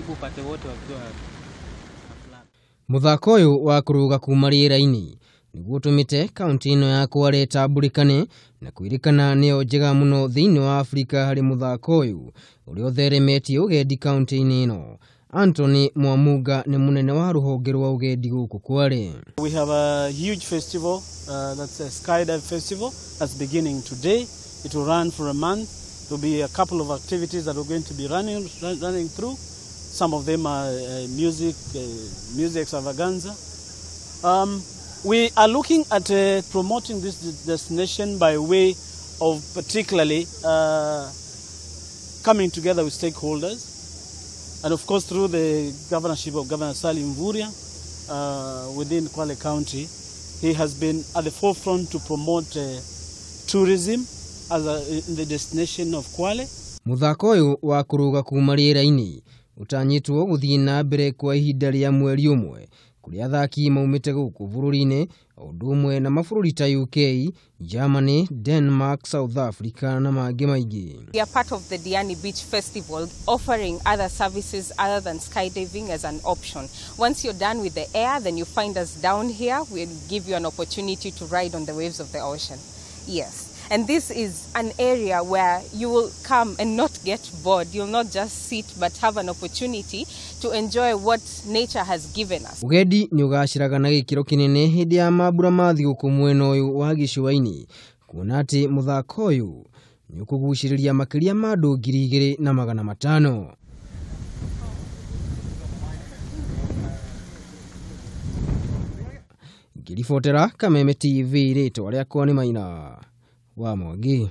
Karibu upate wote wakiwa Mũthako ũyũ wa kũrũga kuma rĩera-inĩ nĩguo ũtũmĩte kaunti ĩno ya Kwale ĩtambũrĩkane na kwĩrĩkana nĩyo njega mũno thĩinĩ wa Afrika harĩ mũthako ũyũ ũrĩa ũtheremetie ũgendi kaunti-inĩ ĩno. Anthony Mwamunga nĩ mũnene wa rũhonge rwa ũgendi gũkũ Kwale. We have a huge festival, that's a skydive festival that's beginning today. It will run for a month. There will be a couple of activities that we're going to be running through. Some of them are music extravaganza. We are looking at promoting this destination by way of particularly coming together with stakeholders, and of course through the governorship of Governor Salim Mvurya within Kwale County. He has been at the forefront to promote tourism in the destination of Kwale. Mũthako ũyũ wa kũrũga kuma rĩera-inĩ ũtanyĩtwo gũthiĩ na mbere kwa ihinda rĩa mweri ũmwe kũrĩa athaki maumĩte gũkũ bũrũri-inĩ o ũndũ ũmwe na mabũrũri ta UK, Germany, Denmark, South Africa na mangĩ maingĩ. We are part of the Diani Beach Festival, offering other services other than skydiving as an option. Once you're done with the air, then you find us down here. We'll give you an opportunity to ride on the waves of the ocean. Yes. And this is an area where you will come and not get bored. You'll not just sit, but have an opportunity to enjoy what nature has given us. Ũgendi nĩ ũgacĩraga na gĩkĩro kĩnene hĩndĩ ya mambura ma thigũkũ mwena ũyũ wa gĩcũa-inĩ, kuona atĩ mũthako ũyũ nĩ ũkũgucĩrĩria makĩria ma andũ 2,500. Ngĩribotera Kameme TV, rĩtwa rĩakwa nĩ Maina wa Mwangi.